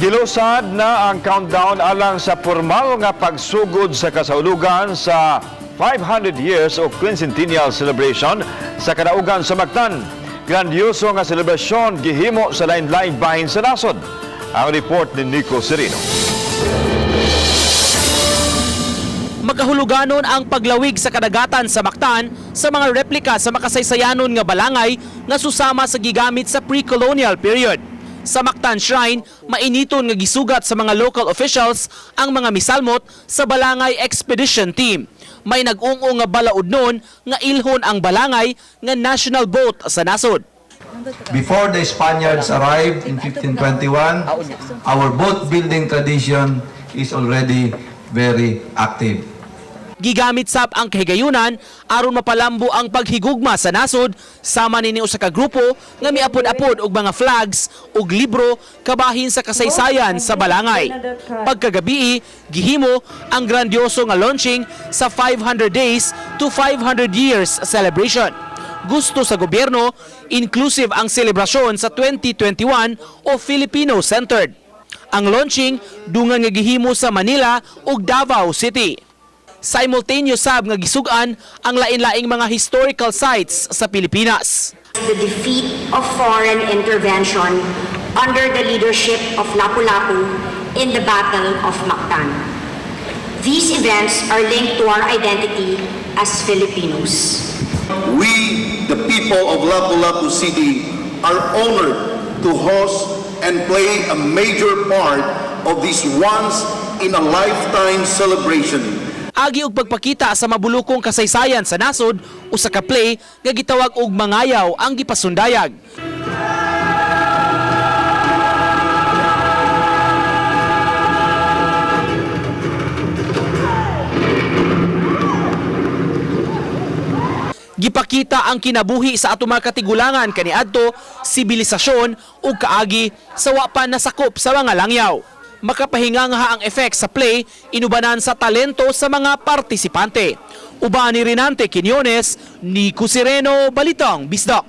Gilusad na ang countdown alang sa formal nga pagsugod sa kasaulugan sa 500 years of Quincentennial Celebration sa Kadaugan sa Mactan. Grandioso nga selebrasyon gihimo sa lain-laing bahin sa nasod. Ang report ni Nico Serino. Makahuluganon ang paglawig sa kadagatan sa Mactan sa mga replika sa makasaysayanon nga balangay nga susama sa gigamit sa pre-colonial period. Sa Mactan Shrine, mainiton nga gisugat sa mga local officials ang mga misalmot sa Balangay Expedition Team. May nag-ung-ung nga balaod nun nga ilhon ang balangay nga national boat sa nasod. Before the Spaniards arrived in 1521, our boat building tradition is already very active. Gigamit sab ang kahigayunan aron mapalambo ang paghigugma sa nasod sama nini usa ka grupo nga miapod-apod og mga flags ug libro kabahin sa kasaysayan sa balangay. Pagkagabii, gihimo ang grandioso nga launching sa 500 days to 500 years celebration. Gusto sa gobyerno, inclusive ang selebrasyon sa 2021 o Filipino-centered. Ang launching dungan nga gihimo sa Manila ug Davao City. Simultaneous sab nga gisugan ang lain-laing mga historical sites sa Pilipinas. The defeat of foreign intervention under the leadership of Lapu-Lapu in the Battle of Mactan. These events are linked to our identity as Filipinos. We, the people of Lapu-Lapu City, are honored to host and play a major part of this once-in-a-lifetime celebration. Agi og pagpakita sa mabulukong kasaysayan sa nasod, usa ka play nga gitawag og Mangayaw ang gipasundayag. Gipakita ang kinabuhi sa ato mga katigulangan kaniadto, sibilisasyon ug kaagi sa wa pa nasakop sa mga langyaw. Makapahinga nga ang effect sa play inubanan sa talento sa mga partisipante. Uban ni Renante Quiñones, Nico Sereno, Balitang Bisdak.